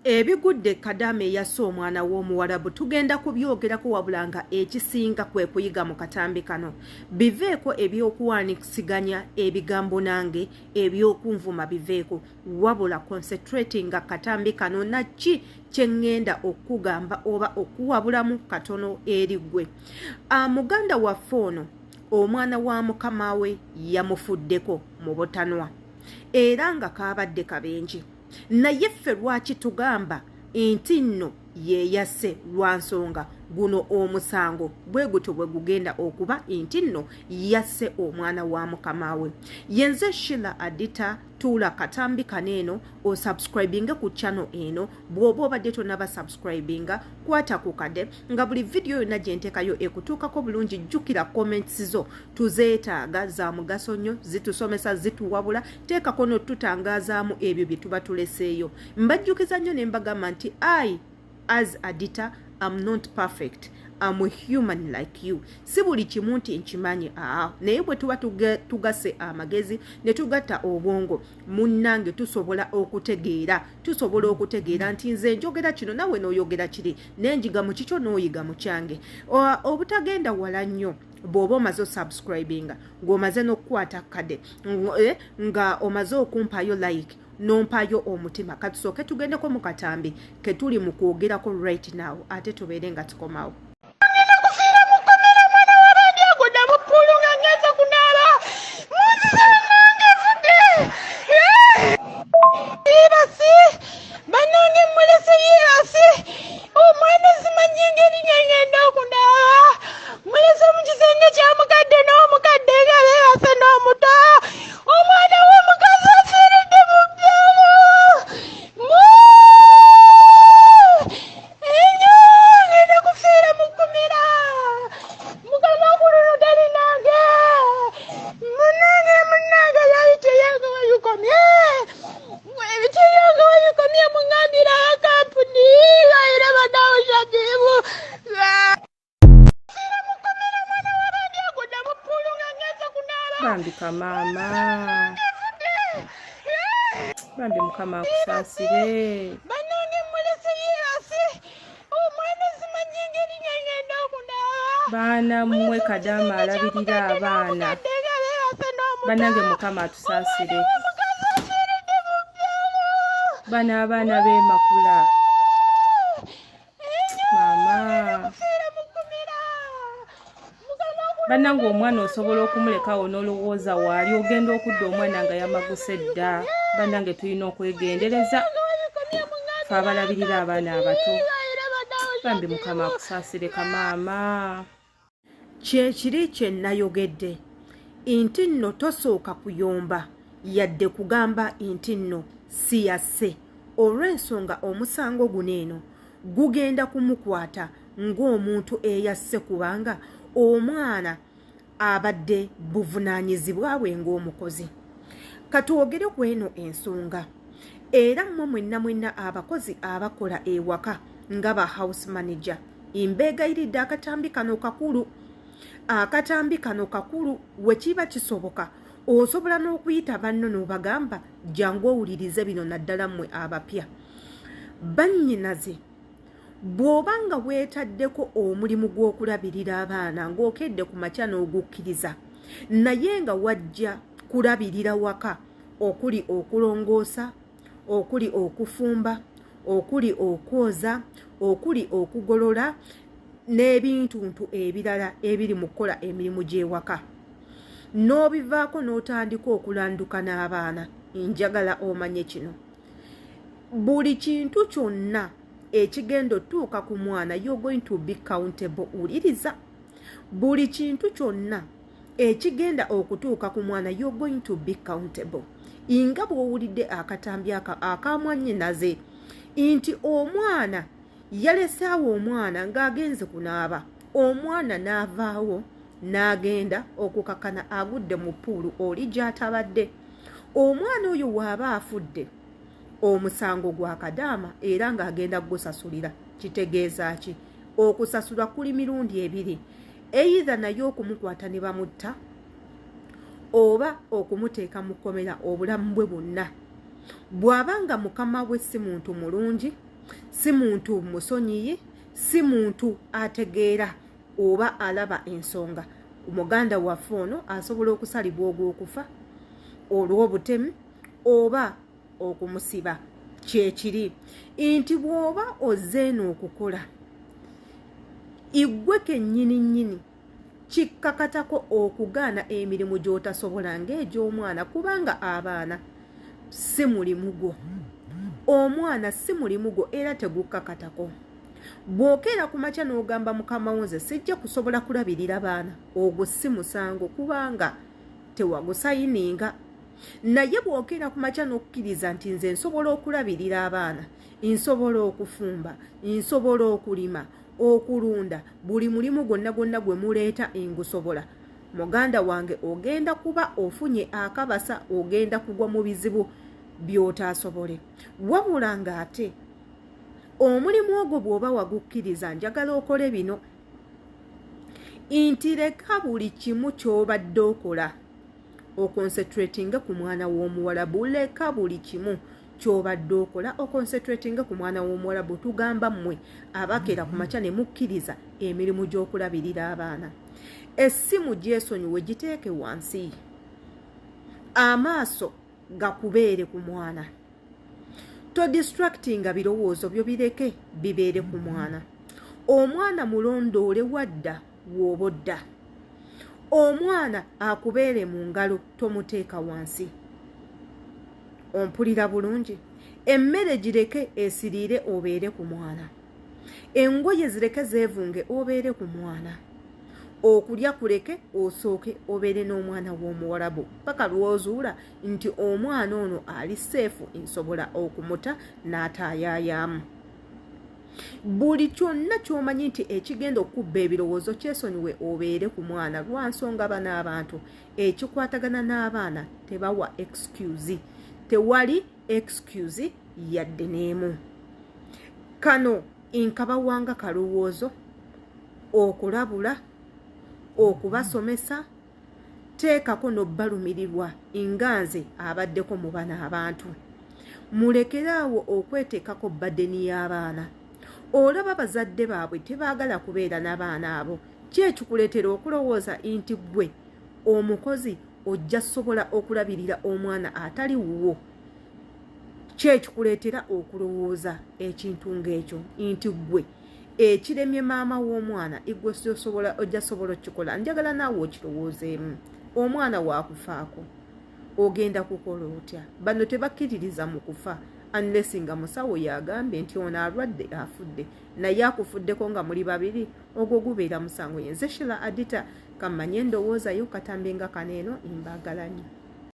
Ebigudde Kadaama eyasse omwana w'Omuwarabu tugenda kubyogerako wabula nga ekisinga kwe kuyiga mu katambi kano. Biveeko eby'okuwaanisiganya ebigambo nange eby'okunvuma biveeko wabula concentratinga katambi kano na ki kye ŋŋenda okukugamba oba okuwabulamu katono eri ggwe. Muganda waffe ono omwana wa mukama we yamufuddeko mu butanwa era nga kaabadde kabenje. Naye ffe lwaki tugamba nti nno yeyasse? Lwa nsonga guno omusango bwe gutyo bwe gugenda okuba nti nno yasse omwana wa mukama we. Yenze Sheila Adita, tuula katambi kano eno osubscribinge ku channel eno. Bw'oba obadde tonaba subscribinga, kwata ku kade nga buli vidiyo yonna gye nteekayo ekutuukako bulungi. Jjukira comments zo tuzeetaaga, za mugaso nnyo, zitusomesa, zituwabula, teekako n'otutangazaamu ebyo bye tuba tuleseeyo. Mbajjukiza nnyo ne mbagamba nti I as Adita am not perfect, am human like you. Si buli kimu nti nkimanyi, aa, naye bwe tuba tugase amagezi ne tugatta obwongo, munnange, tusobola okutegeera, tusobola okutegeera nti nze njogera kino nawe n'oyogera kiri, nenjiga mu kikyo n'oyiga mu kyange. Obutagenda wala nnyo, bw'oba omaze osubscribinga, ng'omaze n'okukwata kade, nga omaze okumpayo like n'ompayo omutima, katusooke tugendeko mu katambi ketuli mu kwogerako right now, ate tubeere nga tukomawo. Ngenda kufiira mu kkomera. Mwana w'abandi agudde mu pool nga ngenze kunaaba. Munzize bannange, nfudde. Yeebase bannange, mmulese yeebase. Omwana simanyi engeri gye ngenda okunaaba. Mulese mu kisenge kya mukadde n'omukadde nga beebase n'omuto. Omwana w'omukazi afiiridde mu byalo. Enyo ngenda kufiira mu kkomera. Mukama kuluno talinange. Munange, munange, yabiteyange webikomye, ebiteyange webikomye. Muŋambira kampuni era banawo shakibu fiira mu kkomera. Mwana w'abandi agudde mu pool nga ngenze kunaaba. Bambi kamaama, bambi, Mukama akusaasire. Bannange, mmulese yeebase. Omwana simanyi engeri gye ngenda okunaaba. Baana mmwe, kadaama alabirira abaana. Bannange, Mukama atusaasire. Bano abaana beemakula, maama. Bannange, omwana osobola okumulekawo n'olowooza waali, ogenda okudda omwana nga yamaguse dda. Bannange, tulina okwegendereza fe abalabirira abaana abato. Bambi, Mukama akusaasire kamaama. Kyekiri kye nayogedde nti nno tosooka kuyomba yadde kugamba nti nno si yasse, olw'ensonga omusango guno eno gugenda kumukwata ng'omuntu eyasse, kubanga omwana abadde buvunaanyizibwa bwe ng'omukozi. Katwogere ku eno ensonga era mmwe mwenna mwenna abakozi abakola ewaka nga ba house manager, mbeegayiridde, akatambi kano kakulu, akatambi kano kakulu. Wekiba kisoboka, osobola n'okuyita banno n'obagamba, "Jangu owulirize bino," naddala mmwe abapya. Bannyinaze, bw'oba nga weetaddeko omulimu gw'okulabirira abaana ng'okedde ku makya n'ogukkiriza, naye nga wajja kulabirira waka okuli okulongoosa, okuli okufumba, okuli okwoza, okuli okugolola n'ebintuntu ebirala ebiri mu kukola emirimu gy'ewaka, n'obivaako n'otandika okulanduka n'abaana, njagala omanye kino: buli kintu kyonna ekigenda otuuka ku mwana, you're going to be accountable. Wuliriza, buli kintu kyonna ekigenda okutuuka ku mwana, you're going to be accountable. Nga bw'owulidde akatambi akamwannyinaze nti omwana yalesaawo omwana ng'agenze kunaaba, omwana n'avaawo n'agenda okukakana agudde mu pool oli gy'atabadde. Omwana oyo waaba afudde, omusango gwa kadaama era ng'agenda kugusasulira. Kitegeeza ki? Okusasulwa kuli mirundi ebiri: either naye okumukwata ne bamutta oba okumuteeka mu kkomera obulamu bwe bwonna, bw'aba nga mukama bwe si muntu mulungi. Si muntu musonyiyi, si muntu ategeera oba alaba ensonga. Muganda waffe ono asobola okusalibwa ogw'okufa olw'obutemu oba okumusiba. Kyekiri nti bw'oba ozzeeno okukola igwe kennyini nnyini kikkakatako okugaana emirimu gy'otasobola ng'egy'omwana, kubanga abaana si mulimu gwo. Omwana si mulimu gwo era tegukkakatako. Bw'okeera ku makya n'ogamba mukama wo nze sijja kusobola kulabirira baana, ogwo si musango kubanga tewagusayininga. Naye bw'okeera ku makya n'okkiriza nti nze nsobola okulabirira abaana, nsobola okufumba, nsobola okulima, okulunda, buli mulimu gwonna gwonna gwe muleeta ngusobola, muganda wange ogenda kuba ofunye akabasa, ogenda kugwa mu bizibu by'otaasobole. Wabula ng'ate omulimu ogwo bw'oba wagukkiriza, njagala okole bino nti leka buli kimu ky'obadde okola okoncentratinge ku mwana w'omuwalabu. Leka buli kimu ky'obadde okola okoncentratinge ku mwana w'omuwalabu. Tugamba mmwe abakeera ku makya ne mukkiriza emirimu gy'okulabirira abaana, essimu gyesonyiwe, giteeke wansi, amaaso gakubeere ku mwana. Todistractinga birowoozo byo, bireke bibeere ku mwana. Omwana mulondoole wadda w'oba odda, omwana akubeere mu ngalo, tomuteeka wansi. Ompulira bulungi? Emmere gireke esiriire, obeere ku mwana. Engoye zireke zeevunge, obeere ku mwana. Okulya kuleke, osooke obeere n'omwana w'omuwalabu paka lw'ozuula nti omwana ono ali safe, nsobola okumuta n'ataayaayaamu. Buli kyonna ky'omanyi nti ekigenda okukubba ebirowoozo, kyesonyiwe, obeere ku mwana. Lwansonga bano abantu ekikwatagana n'abaana tebawa excuse, tewali excuse yadde n'emu. Kano nkabawanga kalowoozo okulabula, okubasomesa, teekako n'obbalumirirwa nga nze abaddeko mu bano abantu. Mulekeraawo okweteekako burden y'abaana. Olaba bazadde baabwe tebaagala kubeera n'abaana abo, ki ekikuleetera okulowooza nti ggwe omukozi ojja sobola okulabirira omwana atali wuwo? Ki ekikuleetera okulowooza ekintu ng'ekyo nti ggwe ekiremye maama w'omwana igwe ojja sobola okukikola? Njagala naawe okirowoozeemu. Omwana waakufaako, ogenda kukola otya? Bano tebakkiririza mu kufa unless nga musawo yagambye nti ono alwadde, afudde. Naye akufuddeko nga muli babiri, ogwo gubeera musango. Yenze Shila Adita, kammanye endowoozayo katambi nga kaneeno. Mbaagala nnyo.